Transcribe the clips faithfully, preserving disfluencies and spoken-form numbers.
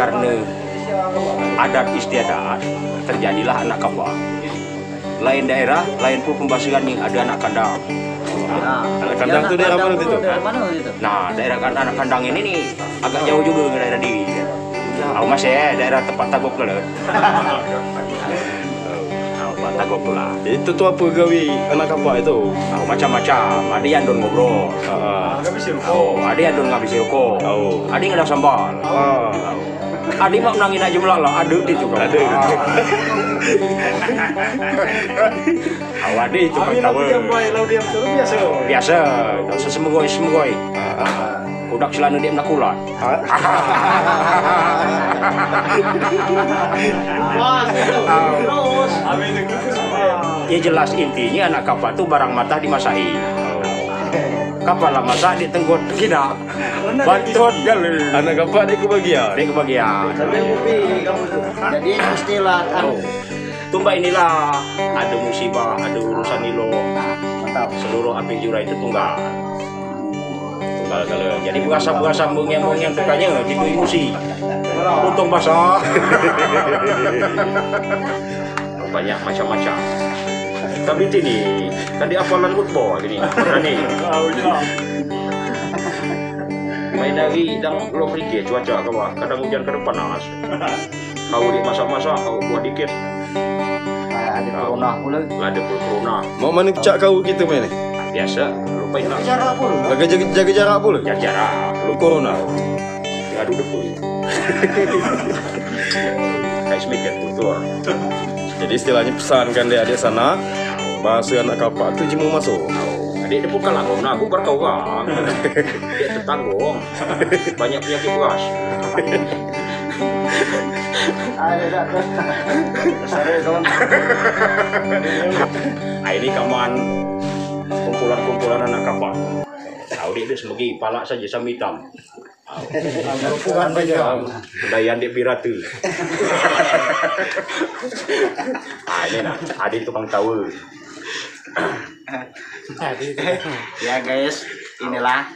Karena adat istiadat, terjadilah anak kapa. Lain daerah, lain pun pembahasan ni ada anak kandang. Anak kandang tu daerah mana tu? Nah, daerah kan anak kandang ini ni agak jauh juga dengan daerah diri. Aku masih, eh, daerah tempat tagok dulu. Tempat tagok tu lah. Itu tu apa gawe anak kapa itu? Macam-macam. Ada yang dun ngobrol. Oh, ada yang dun ngabisi rokok. Ada yang ada sambal. Ada mak menangi nak jumlah lah. Ada di tu. Ada. Awak di tu. Biasa. Sesemegoi, semegoi. Kudak celana dia nak kulat. Ya jelas intinya anak kapa tu barang matah dimasai. Kapa lah masak di tenggot kina. Bantot kali. Anak kapa di kebagian. Di kebagian. Jadi istilah anu. Tumba inilah ada musibah, ada urusan ilo. Seluruh api jurai itu tunggal. Tunggal kali. Jadi berasa-berasa mengiang-mengiang tukanya, jadi emosi. Untung basah. Banyak macam-macam. Tapi tini, kan di apalan football ini. Berani. Main hari dang belum rikir cuaca kawa, kadang hujan, kadang panas. Kau di masak-masak, kau buat dikit. Ada corona pula. Ada corona. Mau mana cak kau kita main ni? Biasa, lupa nak. Jaga jarak pula. Jaga, jaga, jaga jarak pula. Jaga jarak. Lu corona. Aduh, debu. Kayak semikir kotor. Jadi istilahnya pesan kan adik-adik sana, bahasa anak kapa tu jemu masuk. Adik dia bukan lah, aku berkau orang. Dia tetanggung. Banyak penyakit beras. Ada tak? Sorry, kawan. Ah, ini kaman kumpulan-kumpulan anak kapa. Tahu dia tu semegi, palak saja sama hitam. Bukan baju. Dayan di pirata. Ah, ini nah, ada tukang tawa. Ya, guys, inilah.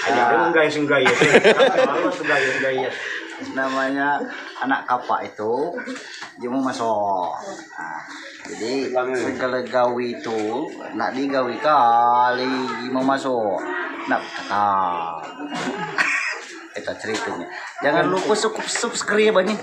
Ada yang guys, guys. Kalau guys, guys. Namanya anak kapa itu, jemu masuk. Nah, jadi segala gawe itu nak digawe kali jemu masuk. Nak tetap. Itu ceritanya. Jangan lupa sub-, subscribe ni.